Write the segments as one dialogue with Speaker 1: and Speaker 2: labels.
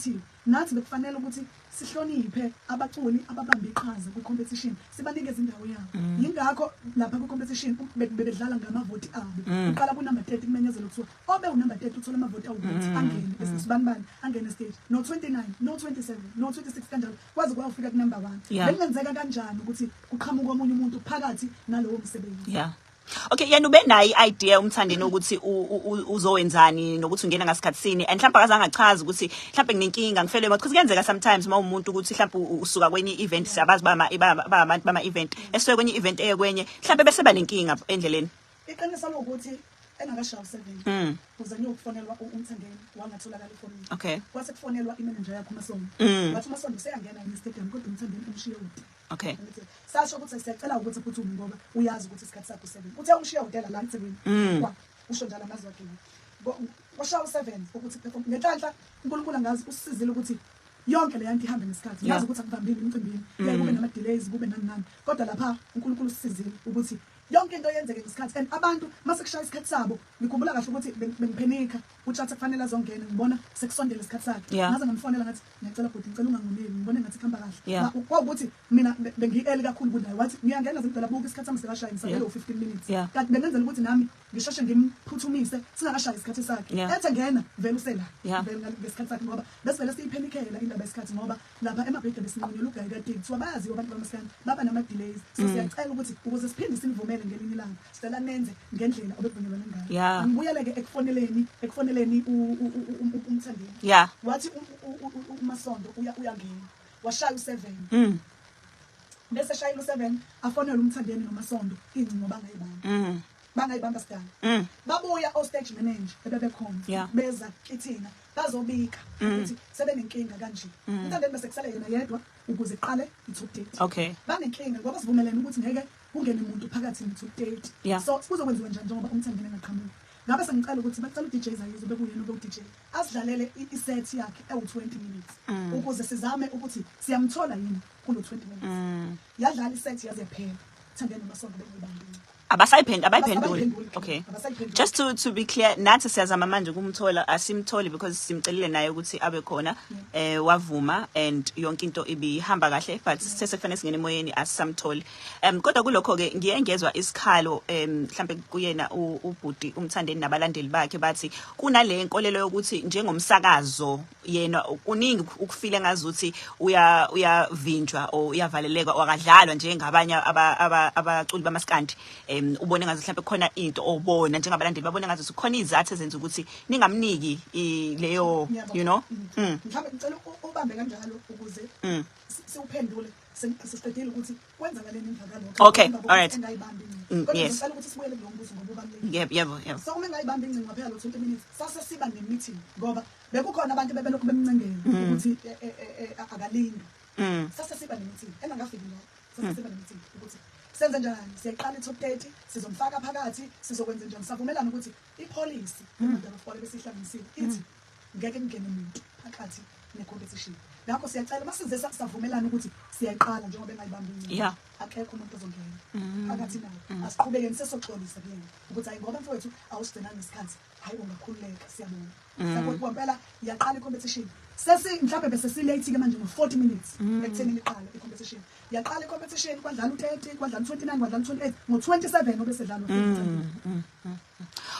Speaker 1: Esikhethiwe nathi bekufanele ukuthi sihloniphe abaculi ababamba iqhaza kwi-competition, sibanikeze indawo yabo. Yingakho lapha kwi-competition bebedlala ngamavoti abo. Uqala kunumber 30, kumenyezelwa kuthiwa obe unumber 30 uthola amavoti awukuthi angene esibanibani, angene stage, no 29, no 27, no 26, kanjalo kwaze kwafika kunumber 1. Bekungenzeka kanjani ukuthi kuqhamuka omunye umuntu phakathi nalowo msebenzi?
Speaker 2: Yeah. Okay, yena ube nayo i-idea uMthandeni ukuthi uzowenzani nokuthi ungena ngasikhathi sini, and mhlawumbe akazange achaze ukuthi mhlawumbe nginenkinga, ngifelwe imoto, because kuyenzeka sometimes uma umuntu ukuthi mhlawumbe usuka kwenye event, siyabazi ba abantu bama event, esuke kwenye event eye kwenye, mhlawumbe bese ba nenkinga endleleni.
Speaker 1: Iqiniso lokuthi engakashayi u-7 kuze ngiyokufonelwa uMthandeni, wangatholakala efonini. Kwase kufonelwa imanager yakhe uMasondo. Wathi uMasondo useyangena yena estadium, kodwa uMthandeni umshiye ude. Angithi, sasho ukuthi siyacela ukuthi uphuthume ngoba uyazi ukuthi isikhathi sakho u-7. Uthe umshiye hotela la eThekwini. Kwa usho njalo amazwi akhe. Kwashaya u-7 ukuthi perform. Ngenhlanhla uNkulunkulu angazi usisizile ukuthi yonke le yanto ihambe ngesikhathi. Ngazi ukuthi akuvambile emcimbini. Kuyaye kube nama delays, kube nani nani. Kodwa lapha uNkulunkulu usisizile ukuthi yonke into yenzeke ngesikhathi, and abantu mase kushaya isikhathi sabo, ngikhumbula kahle ukuthi bengiphenika uTshatha kufanele azongena, ngibona sekusondela isikhathi sakhe. Ngaze ngamfonela ngathi, "Ngiyacela bhuti, ngicela ungangoneli, ngibone ngathi kuhamba kahle." Kwawukuthi mina bengi-early kakhulu kunaye. Wathi, "Ngiyangena zimdala, buka isikhathi sami sikashayi, ngisabele u-15 minutes." Kanti bengenzela ukuthi nami ngisheshe ngimphuthumise singakashayi isikhathi sakhe. Ethe ngena vele usela vele ngesikhathi sakhe, ngoba besivele siyiphenikela indaba yesikhathi, ngoba lapha emabhede besinqunyelwa ugayi kade kuthiwa bayaziwa abantu bamaskandi baba nama-delays, so siyacela ukuthi ukuze siphinde sinivumele ngelinye ilanga, sicela nenze ngendlela obekuvunyelwane ngayo. Angibuyele-ke ekufoneleni uMthandeni. Wathi uMasondo uyangena, washaya u-7. Bese shayela u-7, afonele uMthandeni noMasondo ingcingo, bangayibamba. Bangayibamba sidala. Babuya o-stage manager ebebekhona. Beza kithina bazobika ukuthi sebenenkinga kanje. UMthandeni bese kusale yena yedwa ukuze iqale i-top 30. Banenkinga ngoba sivumelene ukuthi ngeke kungene umuntu phakathi ne-top 30. So kuzokwenziwa njani njengoba uMthandeni engaqhamuki? Ngabe sengicela ukuthi bacela u-DJ Zayizo, bekuyena obewu-DJ, asidlalele i-set yakhe ewu-20 minutes ukuze sizame ukuthi siyamthola yini kulo 20 minutes. Yadlala i-set yaze yaphela. Thandeni noMasondo bengayibambile.
Speaker 2: Abayiphenduli.
Speaker 1: Abayiphenduli.
Speaker 2: Okay.
Speaker 1: Abasayiphenduli.
Speaker 2: Just to be clear, nathi siyazama manje ukumthola, asimtholi because simcelile naye ukuthi abe khona, wavuma and yonke into ibihamba kahle, but sese kufanele singene emoyeni, asisamtholi. Kodwa kulokho ke ngiye ngezwa isikhalo mhlambe kuyena ubhuti uMthandeni nabalandeli bakhe, bathi kunale nkolelo yokuthi njengomsakazo yena kuningi ukufile ngazuthi uyavinjwa or uyavaleleka, wakadlalwa njengabanye abaculi bamaskandi. Ubone ngathi mhlawumbe khona into obona njengabalandeli babone ngathi khona izathu ezenza ukuthi ningamniki leyo
Speaker 1: Ngiyabonga.
Speaker 2: you know
Speaker 1: Mhlawumbe ngicela ubambe kanjalo ukuze siwuphendule sesiqedile ukuthi kwenzakaleni emva kalokho. Emva kokuthi engayibambi ingcingo. Kodwa ngicela ukuthi sibuyele kulo mbuzo ngoba ubalulekile.
Speaker 2: Yebo.
Speaker 1: So uma engayibambi ingcingo phela lo 20 minutes, sase siba ne-meeting ngoba bekukhona abantu bebelokhu bemncengela ukuthi akalindwe. Sase siba ne-meeting engakafiki lapho. Sase siba ne-meeting ukuthi senze njani, siyayiqala i-top 30, sizomfaka phakathi, sizokwenza njani. Savumelana ukuthi ipolicy yeMother of All ebesihlanganisile ithi ngeke kungene umuntu phakathi ne-competition. Ngakho siyacela masize savumelana ukuthi siyayiqala njengoba engayibambi ingcingo. Akekho umuntu ozongena phakathi nayo. Asiqhubekeni, sesoxolisa kuyena ukuthi hayi, ngoba mfowethu awusigcinanga isikhathi, hayi, ungakhululeka, siyabonga. Siyabonga kwempela. Yaqala i-competition. Sesi mhlawumbe bese silate ke manje ngo-40 minutes ekutheni iqale i-competition. Yaqala i-competition, kwadlala u-30, kwadlala u-29, kwadlala u-28, ngo-27 obesedlala.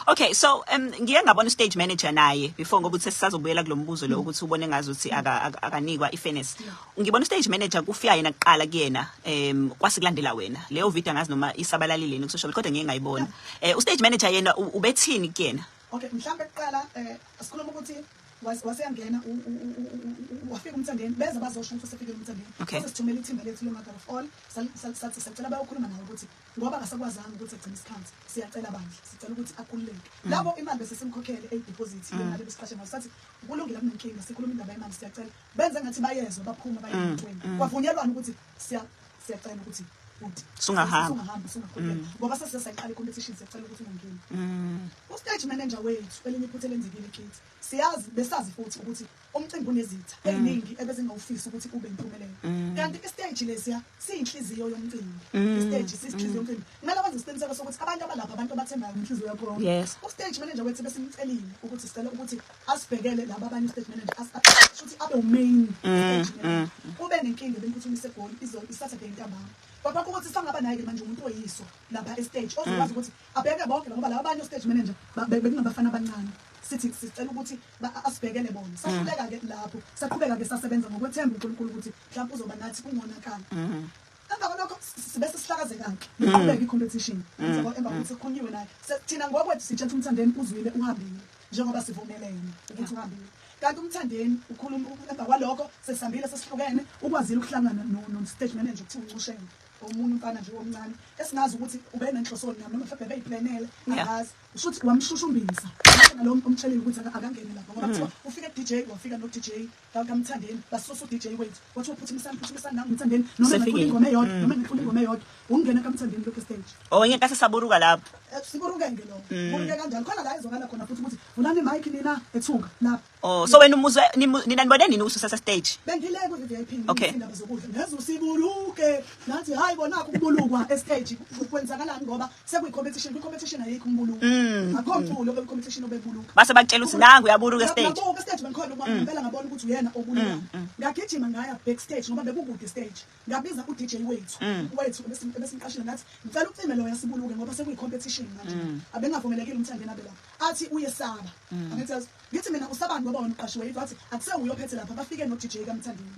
Speaker 2: Okay, so ngiye ngabona stage manager naye before, ngoba uthe sisazobuyela kulombuzo lo ukuthi ubone ngazi ukuthi akanikwa ifairness. Ngibona stage manager kufika yena kuqala kuyena, kwasikulandela wena. Leyo video angazi noma isabalalile ku social media, kodwa ngiye ngayibona. U stage manager yena ubethini kuyena?
Speaker 1: Okay, mhlambe kuqala asikhuluma ukuthi waseyangena wafika uMthandeni, beza bazosho ukuthi usefikile uMthandeni. Sase sithumela ithimba lethu le-Mother of All, sathi siyacela bayokhuluma naye ukuthi ngoba akasakwazanga ukuthi agcine isikhathi, siyacela bandla, sicela ukuthi akhululeke. Labo imali bese simkhokhele eyi-deposit lemali ebesiqashe ngayo. Sathi kulungile, akunenkinga, sikhuluma indaba yemali, siyacela. Benze ngathi bayezwa, baphuma baye emotweni. Kwavunyelwana ukuthi siyacela ukuthi Uthi
Speaker 2: Sungahamba.
Speaker 1: Sungahamba, sungakhuleka ngoba sesisaqala i-competition, siyacela ukuthi ungangeni. U-stage manager wethu, elinye iphutha elenzekile kithi, siyazi, besazi futhi ukuthi umcimbi unezitha eziningi ebezingawufisi ukuthi ube impumelelo, kanti i-stage lesiya siyinhliziyo yomcimbi. I-stage siyinhliziyo yomcimbi, kumele wenze isiqiniseko sokuthi abantu abalapha, abantu abathembayo ngenhliziyo yakho yonke. U-stage manager wethu besimcelile ukuthi sicela ukuthi asibhekele laba abanye stage manager, shuthi abe u-main stage manager. Ube nenkinga bemphuthumisa eGoli izolo, i-Saturday ntambama, kwapha ukuthi sangaba naye-ke manje umuntu oyiso lapha e-stage ozokwazi ukuthi abheke bonke, ngoba laba abanye stage manager bekungabafana abancane. Sithi sicela ukuthi asibhekele bona. Sahluleka-ke lapho, saqhubeka-ke sasebenza ngokwethemba uNkulunkulu ukuthi mhlawumbe uzoba nathi kungonakali. Emva kwalokho sibe sesihlakazeka-ke, iqhubeka i-competition. Emva kokuthi kukhulunyiwe naye, thina ngokwethu sitshetha uMthandeni uzwile, uhambile njengoba sivumelene ukuthi uhambile, kanti uMthandeni ukhuluma. Emva kwalokho sesihambile, sesihlukene, ukwazile ukuhlangana no-stage manager kuthiwa uncushele, omunye umfana nje omncane esingazi ukuthi ube nenhlosoni nami noma mhlawumbe beyiplanele, angazi. Ushuthi wamshushumbisa nalo omtshelile ukuthi akangene lapha, ngoba kuthiwa ufike ku-DJ, wafika no-DJ kaMthandeni, basusa u-DJ wethu, wathiwa phuthumisani, phuthumisani nangu uMthandeni, noma
Speaker 2: Sefikile.
Speaker 1: ngicula ingoma eyodwa, noma ngicula ingoma eyodwa, ungena kaMthandeni lokhu stage.
Speaker 2: Oh, ngenkathi saburuka lapho.
Speaker 1: Siburuke-ke lo, buruke kanjalo khona la ezwakala khona futhi ukuthi vulani i-mic nina, ethuka lapha.
Speaker 2: Oh, so wena umuzwe nina nibone nini ukuthi usase stage?
Speaker 1: Bengile ku-VIP, indaba zokudla, ngezwe usiburuke, nathi hayi, bonakho ukubulukwa e-stage kwenzakalani, ngoba sekuyi-competition, kwi-competition ayikho umbuluko, akho mculo kwi-competition obebuluka.
Speaker 2: Base bakutshela ukuthi nangu uyaburuka e-stage.
Speaker 1: Ngabuka e-stage, bengikhona ukuba ngempela ngabona ukuthi uyena obuluka. Ngagijima ngaya backstage ngoba bekukude stage, ngabiza u-DJ wethu ebesimqashile, ngathi ngicela ucime loya sibuluke ngoba sekuyi-competition manje, abengavumelekile uMthandeni abe lapha. Athi uyesaba. Angithi yazi, ngithi mina usabani ngoba wena uqashiwe yedwa? Athi akusewuye ophethe lapha, bafike no-DJ kaMthandeni.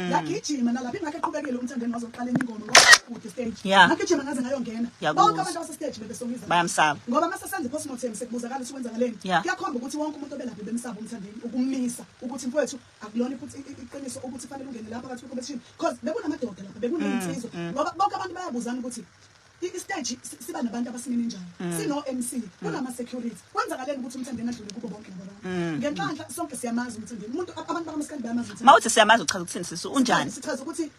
Speaker 1: Ngagijima nalapha, ingakho eqhubekile uMthandeni wazoqala enye ingoma ngoba kude stage. Ngagijima ngaze ngayongena.
Speaker 2: Ngiyakuzwa.
Speaker 1: Bonke abantu abase-stage bebesongiza.
Speaker 2: Bayamsaba.
Speaker 1: Ngoba mase senza i-postmortem, sekubuzakala ukuthi kwenzakaleni, kuyakhomba ukuthi wonke umuntu obelapha bemsaba uMthandeni, ukumisa ukuthi mfowethu akulona futhi iqiniso ukuthi fanele ungene lapha phakathi kwe-competition, because bekunamadoda lapha, bekuney'nsizwa, ngoba bonke abantu bayabuzana ukuthi i-stage siba nabantu abasimene njani, sino-MC, kunama-security, kwenzakaleni ukuthi uMthandeni adlule kubo bonke laba bantu? Ngenhlanhla sonke siyamazi uMthandeni, umuntu, abantu bakamaskandi bayamazi uMthandeni.
Speaker 2: Mawuthi siyamazi, uchaza ukuthini sisu, unjani?
Speaker 1: Sichaza ukuthi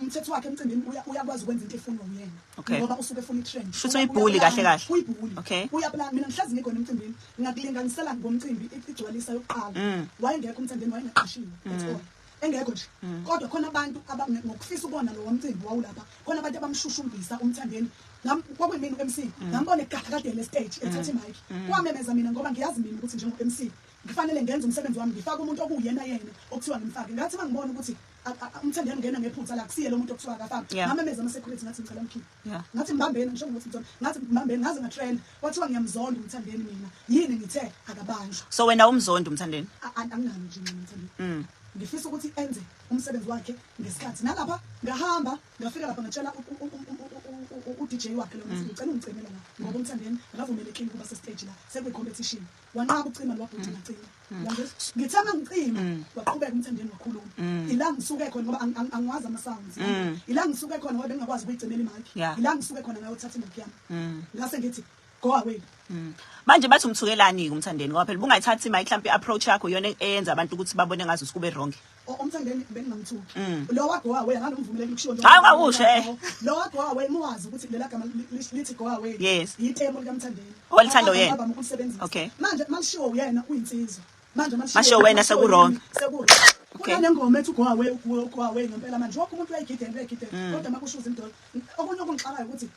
Speaker 1: umthetho wakhe emcimbini uyakwazi ukwenza into efunwa uyena, ngoba usuke efuna i-trend.
Speaker 2: Shuthi uyi-bully kahle kahle.
Speaker 1: Uyi-bully. Uya-plan. Mina ngihlezi ngikhona emcimbini, ngakulinganisela ngomcimbi igcwalisa yokuqala, wayengekho uMthandeni, wayengaqashiwe at all, engekho nje, kodwa khona abantu ngokufisa ukubona lo mcimbi wawulapha, khona abantu abamshushumbisa uMthandeni. Kwakuyimina u-MC, ngambona egadakadele stage ethatha i-mic, kwamemeza mina ngoba ngiyazi mina ukuthi njengo-MC ngifanele ngenze umsebenzi wami, ngifake umuntu okuyena yena okuthiwa ngimfake. Ngathi uma ngibona ukuthi uMthandeni ungena ngephutha la, kusiye lo muntu okuthiwa akafake, ngamemeza ama-security, ngathi ngicela mkhiphe. Ngathi mbambeni, ngisho ukuthi ngithona, ngathi mbambeni, ngaze nga-trend, kwathiwa ngiyamzonda uMthandeni mina. Yini ngithe akabanjwa?
Speaker 2: So wena umzondi uMthandeni?
Speaker 1: Anginalo nje mina uMthandeni. Ngifisa ukuthi enze umsebenzi wakhe ngesikhathi. Nalapha ngahamba ngafika lapha, ngatshela u-DJ wakhe lo, ngathi ngicela ungicimele la ngoba uMthandeni akavumelekile ukuba se-stage la, sekuyi-competition. Wanqaba ukucima lo wabhuti, ngacima. Ngithe uma ngicima, waqhubeka uMthandeni wakhuluma. Ila ngisuke khona ngoba angiwazi ama-sounds, ila ngisuke khona ngoba bengingakwazi ukuyicimela i-mic. Ila ngisuke khona ngayothatha i-mic yami, ngase ngithi go away.
Speaker 2: Manje bathi umthukelani-ke uMthandeni, ngoba phela bungayithathi i-mic, mhlawumbe i-approach yakho iyona eyenza abantu ukuthi babone ngazi ukuthi kube wrong.
Speaker 1: UMthandeni bengingamthuki. Lo wa go away angalomvumeleki ukushiwo.
Speaker 2: Hayi, ungawusho, eh.
Speaker 1: Lo wa go away, muwazi ukuthi lela gama lithi go away yitemo likaMthandeni.
Speaker 2: Olithanda uyena.
Speaker 1: Abama ukulisebenzisa. Manje malishiwo uyena, uyinsizwa. Manje
Speaker 2: Mashiwo wena seku-wrong.
Speaker 1: Seku kunanengoma ethi go away, go away ngempela. Manje wonke umuntu uyayigidela, uyayigidela, kodwa makushuza indoda, okunye okungixakayo ukuthi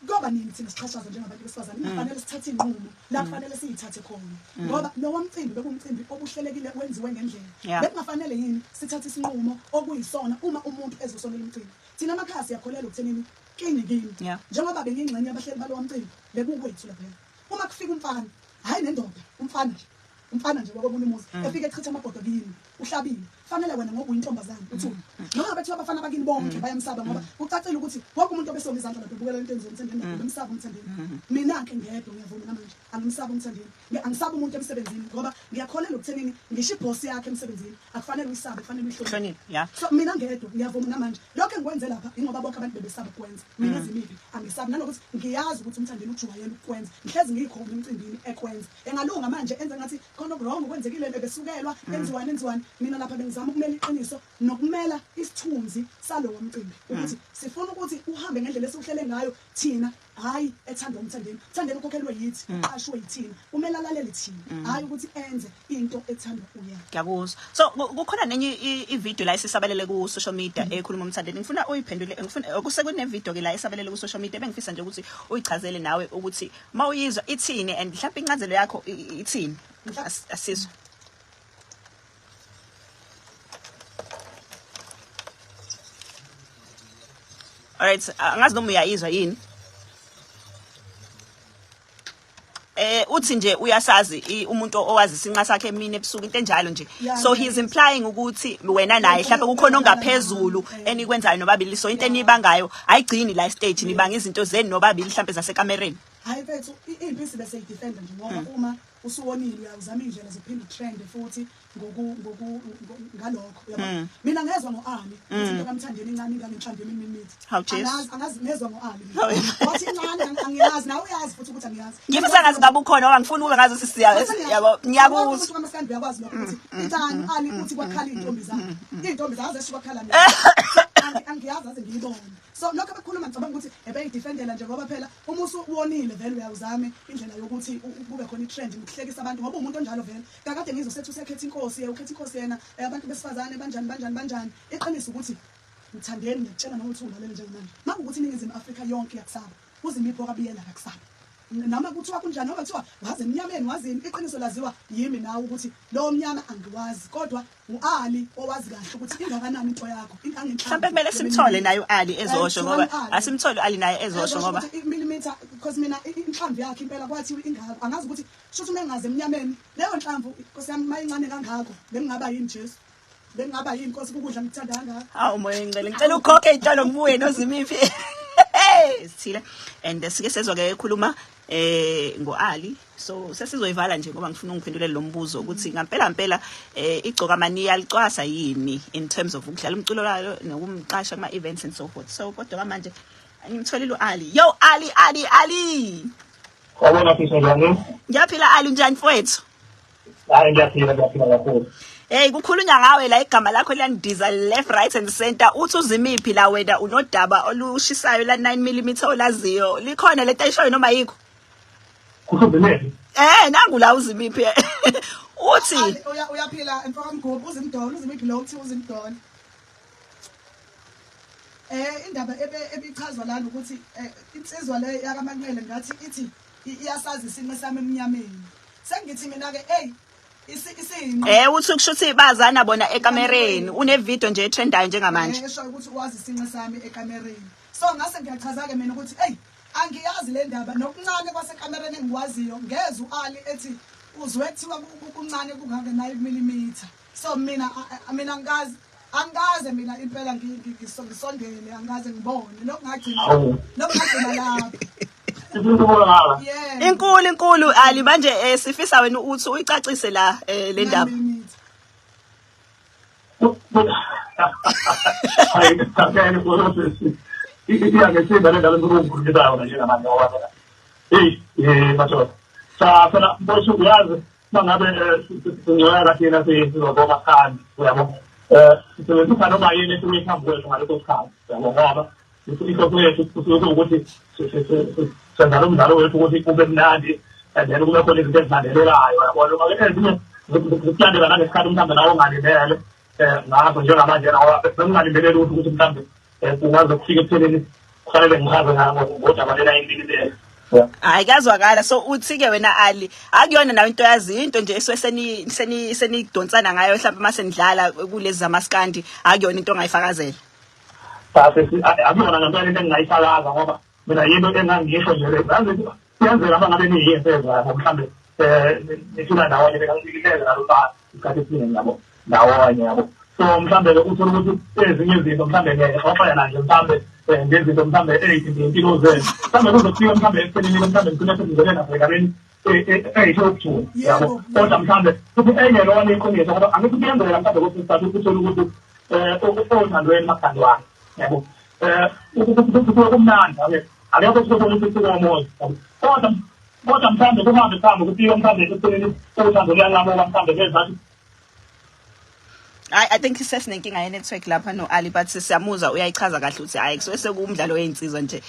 Speaker 1: kuyoba nini thina sixhashaza njengabantu besifazane? Kufanele sithathe iy'nqumo la kufanele siyithathe khona, ngoba lowo mcimbi bekumcimbi obuhlelekile, wenziwe ngendlela. Bekungafanele yini sithathe isinqumo okuyisona uma umuntu ezosonela umcimbi? Thina amakhaya siyakholelwa ekuthenini kini kini. Njengoba bengiyingxenye yabahleli balowa mcimbi, bekukwethu laphaya. Uma kufika umfana, hhayi nendoda, umfana nje, umfana nje wakomunye umuzi, efike echitha amabhodo kini, uhlabile, fanele wena ngoba uyintombazane uthule, noma bethiwa abafana bakini bonke bayamsaba, ngoba kucacile ukuthi wonke umuntu obesonga izandla lapho ebukela into enziwa uMthandeni lapho bemsaba uMthandeni. Mina-ke ngedwa ngiyavuma namanje, angimsabi uMthandeni. Angisabi umuntu emsebenzini ngoba ngiyakholelwa ekuthenini ngisho ibhosi yakhe emsebenzini akufanele uyisabe, kufanele uyihloniphe.
Speaker 2: Hloniphe, yeah.
Speaker 1: So mina ngedwa ngiyavuma namanje, lokho engikwenze lapha ingoba bonke abantu bebesaba ukukwenza, mina zimiphi angisabi, nanokuthi ngiyazi ukuthi uMthandeni ujwayele ukukwenza, ngihlezi ngikhona emcimbini ekwenza. Engalunga manje enze ngathi khona oku-wrong kwenzekile, ebesukelwa, enziwani enziwani. Mina lapha bengizama ukumela iqiniso nokumela isithunzi salowo mcimbi, ukuthi sifuna ukuthi uhambe ngendlela esiwuhlele ngayo thina, hayi ethandwa uMthandeni. Mthandeni ukhokhelwe yithi, uqashwe yithina, kumele alalele thina, hayi ukuthi enze into ethandwa uyena.
Speaker 2: Ngiyakuzwa. So kukhona nenye i-video la esisabalele ku social media ekhuluma uMthandeni. Ngifuna uyiphendule, ngifuna kusekune video ke la esabalele ku social media, bengifisa nje ukuthi uyichazele nawe ukuthi mawuyizwa ithini and mhlawumbe incazelo yakho ithini. Asizwe. Alright, angazi noma uyayizwa yini. Uthi nje uyasazi umuntu owazi isinqa sakhe emini ebusuku, into enjalo nje. So he's implying ukuthi wena naye mhlawumbe kukhona ongaphezulu enikwenzayo nobabili, so into enibangayo ayigcini la stage, nibanga izinto zenu nobabili mhlawumbe zasekamereni.
Speaker 1: Hayi mfethu, impi sibe seyidefenda nje, ngoba uma usuwonile uyawuzama indlela zokuphinda utrend futhi ngalokho, uyabona. Mina ngezwa ngo-Ali ukuthi into kaMthandeni incane ingangenhlamvu yemimimithi.
Speaker 2: Hawu, Jesu.
Speaker 1: Angazi, ngezwa ngo-Ali wathi incane, angiyazi, nawe uyazi futhi ukuthi angiyazi.
Speaker 2: Ngifisa ngazi ngabe ukhona, ngoba ngifuna ube ngazi ukuthi siya yabo, ngiyakuzwa.
Speaker 1: Umuntu kamaskandi uyakwazi lokho ukuthi incane. Ali uthi kwakhala iy'ntombi zakhe, iy'ntombi zakhe azesho kwakhala mina. Angiyazi aze ngiyibone. So lokho abakhuluma ngicabanga ukuthi ebeyidefendela nje, ngoba phela uma usuwonile vele uyawuzame indlela yokuthi kube khona i-trend nokuhlekisa abantu, ngoba umuntu onjalo vele. Kakade ngizwe sethi usekhetha inkosi, ukhetha inkosi yena, abantu besifazane banjani banjani banjani. Iqiniso ukuthi Mthandeni, ngiyakutshela noma uthi ungilalele njengamanje, uma kuwukuthi iNingizimu Afrika yonke iyakusaba, uZimiphi okaBiyela akakusaba. Noma kuthiwa kunjani, noma kuthiwa wazi emnyameni wazini, iqiniso laziwa yimi nawe ukuthi lowo mnyama angiwazi, kodwa u-Ali owazi kahle ukuthi ingakanani into yakho.
Speaker 2: Mhlawumbe kumele simthole naye u-Ali ezosho, ngoba asimthole u-Ali naye ezosho, ngoba
Speaker 1: millimeter, because mina inhlamvu yakhe impela kwathiwa ingako, angazi ukuthi shuthi uma engazi emnyameni leyo nhlamvu, Nkosi yami, mayincane kangako, bengingaba yini Jesu, bengingaba yini Nkosi, kukudla ngikuthanda kangaka.
Speaker 2: Hawu moya, ngicela ngicela ukhokhe itshalo ngibuye noZimiphi sithile. And sike sezwa ke ekhuluma ngo-Ali, so sesizoyivala nje ngoba ngifuna ungiphendulele lo mbuzo ukuthi ngampela ngempela iGcokama niyalicwasa yini in terms of ukudlala umculo lalo nokumqasha kuma events and so forth. So kodwa manje ngimtholile u-Ali. Yo Ali, Ali, Ali.
Speaker 3: Wabona sisi, njani?
Speaker 2: Ngiyaphila Ali, njani mfowethu?
Speaker 3: Hayi ngiyaphila, ngiyaphila kakhulu.
Speaker 2: Hey, kukhulunywa ngawe la, igama lakho liyandiza left, right and center. Uthi uZimiphi la wena unodaba olushisayo la 9 mm olaziyo. Likhona lento ayishoyo noma yikho?
Speaker 3: Kusho Zimiphi?
Speaker 2: Nangu la uZimiphi. Uthi
Speaker 1: Uyaphila mfoka Mgube, uZimdolo, uZimiphi lo uthi uZimdolo. Indaba ebichazwa lana ukuthi insizwa le yakaManqele ngathi ithi iyasazi isinqe sami emnyameni. Sengithi mina ke, hey, isinqe.
Speaker 2: Uthi kusho ukuthi bazana bona ekamereni. Une video nje etrendayo njengamanje.
Speaker 1: Esho ukuthi wazi isinqe sami ekamereni. So ngase ngiyachaza ke mina ukuthi hey, angiyazi le ndaba, nokuncane kwasekamereni engikwaziyo ngezwe u-Ali ethi uzwe kuthiwa kuncane kungaka 9 mm. So mina angikaze angikaze mina impela ngisondele, angikaze ngibone lokungagcina lokungagcina lapho. Yeah.
Speaker 2: Inkulu inkulu Ali, manje sifisa wena uthi uyicacise la le ndaba.
Speaker 3: Hayi, ngicela ukuthi iyangesimba le ndaba engikhulumisayo njengamanje, ngoba phela hey, madoda, cha phela mfowethu, uyazi mangabe singcwela thina sizokomaskandi, uyabo, sisebenzisa noma yini esuke phambi kwethu ngaleso sikhathi, uyabo, ngoba inhloso yethu kusuke kuwukuthi senza lo mdlalo wethu ukuthi ube mnandi and then kube khona izinto ezilandelelayo, uyabona, uma ezinye zikulandela nangesikhathi mhlawumbe nawe ongalindele ngaso njengamanje, ngoba bengingalindeleli ukuthi mhlawumbe kungaze kufike ekuthenini kufanele ngichaze ngodaba lela impilo.
Speaker 2: Hayi kuyazwakala. So uthi ke wena Ali, akuyona nawe into yazi, into nje esuke seni seni senidonsana ngayo mhlawumbe mase nidlala kulezi zamaskandi, akuyona into ongayifakazela.
Speaker 3: Cha, akuyona ngempela into engingayifakaza, ngoba mina yinto engangisho nje le. Yazi kuyenzeka abangabe niyiyensezwa, yabo, mhlambe nifika ndawonye bekangilele nalo isikhathi esiningi, yabo, ndawonye, yabo. So mhlambe-ke uthole ukuthi ezinye izinto mhlambe ngexoxela nje mhlambe ngezinto mhlambe ey'thinta iy'mpilo zenu, mhlambe kuzofika mhlambe ekuthenini mhlambe nigcine seningene nasey'ndabeni ey'the ukujula, yabo, kodwa mhlambe futhi engelona iqiniso, ngoba angithi kuyenzeka mhlambe kwesinye isikhathi uthole ukuthi othandweni makuthandwana, yabo, kusuke kumnandi, ake akekho kusuke ukuthi sikomoya, kodwa mhlambe kuhambe kuhambe kufike mhlambe ekuthenini uthando luyanqamuka mhlambe ngezathi.
Speaker 2: I think sesinenkinga ye-network lapha no-Ali, but siyamuzwa, uyayichaza kahle ukuthi hayi, kusuke sekuwumdlalo wey'nsizwa nje,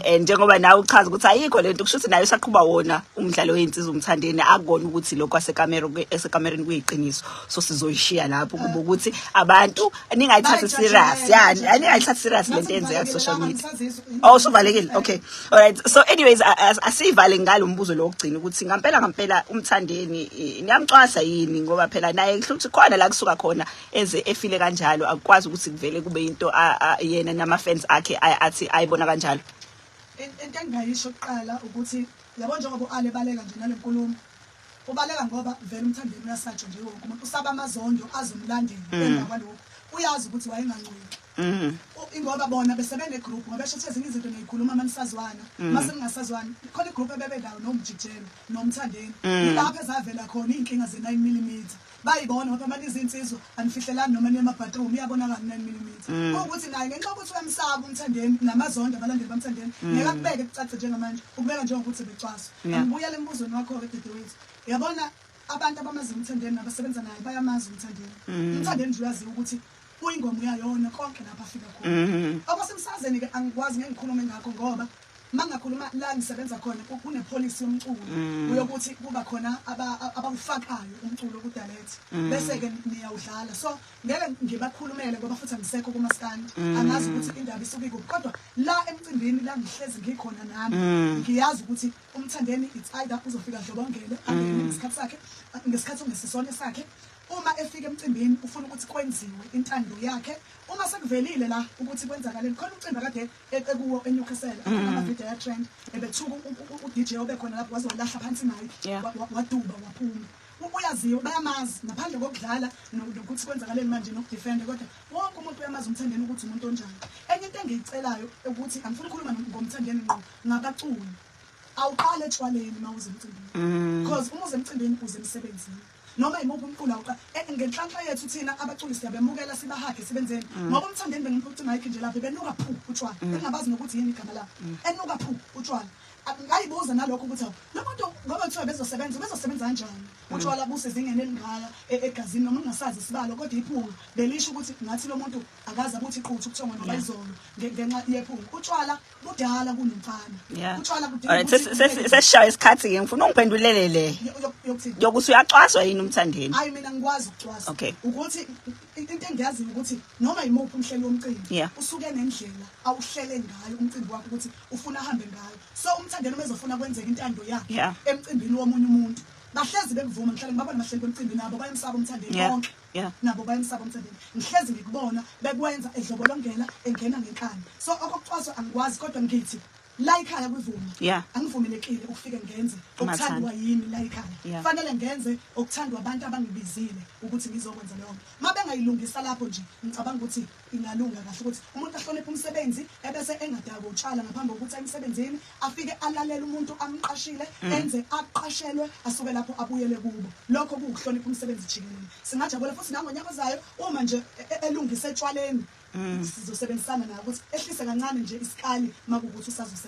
Speaker 2: and njengoba nawe uchaza ukuthi ayikho lento, kusho ukuthi naye usaqhuba wona umdlalo wey'nsizwa uMthandeni, akubona ukuthi lokhu kwasekamereni kuyiqiniso. So sizoyishiya lapho kube ukuthi abantu ningayithathi serious, ya, ningayithathi serious lento eyenzeka ku-social media. Oh, usuvalekile. Okay, alright. So anyways, asiyivale ngalo mbuzo lo wokugcina ukuthi ngampela ngampela uMthandeni niyamcwasa yini? Ngoba phela naye kusho ukuthi khona la kusuka khona eze efile kanjalo, akukwazi ukuthi kuvele kube into yena nama-fans akhe athi ayibona kanjalo.
Speaker 1: Into engingayisho kuqala ukuthi, yabo, njengoba u-Ale baleka nje nale nkulumo, ubaleka ngoba vele uMthandeni uyasatshwa nje wonke umuntu, usaba amazondo azomlandela emva kwalokhu. Uyazi ukuthi wayengancweki, ingoba bona besebene-group, ngoba esho ukuthi ezinye izinto niyikhuluma uma nisazwana, uma seningasazwani. Khona i-group ebebenayo noMjikijelo noMthandeni, yilapho ezavela khona iy'nkinga ze-9 mm. Bayibona ngoba manje izinsizwa anifihlelani noma niye ema-bathroom, iyabonakala i-9 mm. Kuwukuthi naye ngenxa yokuthi uyamsaba uMthandeni namazondo abalandeli baMthandeni, ngeke akubeke kucace njengamanje, ukubeka njengokuthi becwaswa. Angibuyele embuzweni wakho-ke, dadewethu. Yabona, abantu abamaziyo uMthandeni nabasebenza naye bayamazi uMthandeni. UMthandeni nje uyaziwa ukuthi uyingoma, uyayona konke lapho afika khona. Okwasemsakazeni-ke angikwazi, ngeke ngikhulume ngakho, ngoba uma ngingakhuluma la ngisebenza khona kunepolicy yomculo uyokuthi kuba khona abawufakayo umculo kudalet, bese-ke niyawudlala. So ngeke ngibakhulumele ngoba futhi angisekho kumaskandi, angazi ukuthi indaba isuke ikuphi. Kodwa la emcimbini la ngihlezi ngikhona nami, ngiyazi ukuthi uMthandeni, it's either uzofika dlobongele, angene ngesikhathi sakhe, ngesikhathi ongesisona sakhe. Uma efika emcimbini ufuna ukuthi kwenziwe intando yakhe. Uma sekuvelile la ukuthi kwenzakaleni, khona umcimbi akade ekuwo eNewcastle, akhona amavidiyo aya-trend, ebethuka u-DJ obekhona lapho, waze walahla phansi imic, waduba waphuma. Uyaziwa, bayamazi ngaphandle kokudlala nokuthi kwenzakaleni manje nokudefenda, kodwa wonke umuntu uyamazi uMthandeni ukuthi umuntu onjani. Enye into engiyicelayo ukuthi angifuni ukukhuluma ngoMthandeni ngqo, ngabaculi, awuqale etshwaleni uma uze emcimbini, because uma uze emcimbini uze emsebenzini. Noma imuphi umculo awuqa ngenhlanhla yethu thina abaculi siyabemukela, sibahage, sibenzeni, ngoba uMthandeni bengimuphuca imic nje lapho benuka phu utshwala, engingabazi nokuthi yini igama labo, enuka phu utshwala. Ngayibuza nalokho ukuthi awu, lo muntu ngoba kuthiwa bezosebenza, bezosebenza kanjani utshwala busezingeni elingaka egazini, noma ungasazi isibalo, kodwa iphunga belisho ukuthi ngathi lo muntu akaze abuthi quthu ubuthongo noma izolo ngenxa yephunga. Utshwala budala kunomfana. Utshwala kudinga
Speaker 2: Alright,
Speaker 1: ukuthi
Speaker 2: sesishaya isikhathi-ke, ngifuna ungiphendulele le
Speaker 1: yokuthini?
Speaker 2: Yokuthi uyacwaswa yini uMthandeni.
Speaker 1: Hayi, mina ngikwazi ukucwasa. Ukuthi into engiyaziyo ukuthi noma yimuphi umhleli womcimbi usuke nendlela awuhlele ngayo umcimbi wakhe ukuthi ufuna ahambe ngayo. So uMthandeni uma ezofuna kwenzeka intando yakhe emcimbini womunye umuntu, bahlezi bekuvuma. Ngihlale ngibabona abahleli bemcimbi, nabo bayamsaba uMthandeni bonke. Nabo bayamsaba uMthandeni, ngihlezi ngikubona bekwenza edlobolongela, engena ngenkani. So okokucwaswa angikwazi, kodwa ngithi la ekhaya kwivuma angivumelekile ukufike ngenze okuthandwa yimi la ekhaya. Fanele ngenze okuthandwa abantu abangibizile ukuthi ngizokwenza leyo nto. Uma bengayilungisa lapho nje, ngicabanga ukuthi ingalunga kahle, ukuthi umuntu ahloniphe umsebenzi ebese engadakwa utshala ngaphambi kokuthi aye emsebenzini, afike alalele umuntu amqashile, enze aqashelwe, asuke lapho abuyele kubo. Lokho kuwukuhlonipha umsebenzi jikelele. Singajabula futhi nangonyaka ozayo uma nje elungise etshwaleni, sizosebenzisana naye ukuthi ehlise kancane nje isikali makuwukuthi usazose.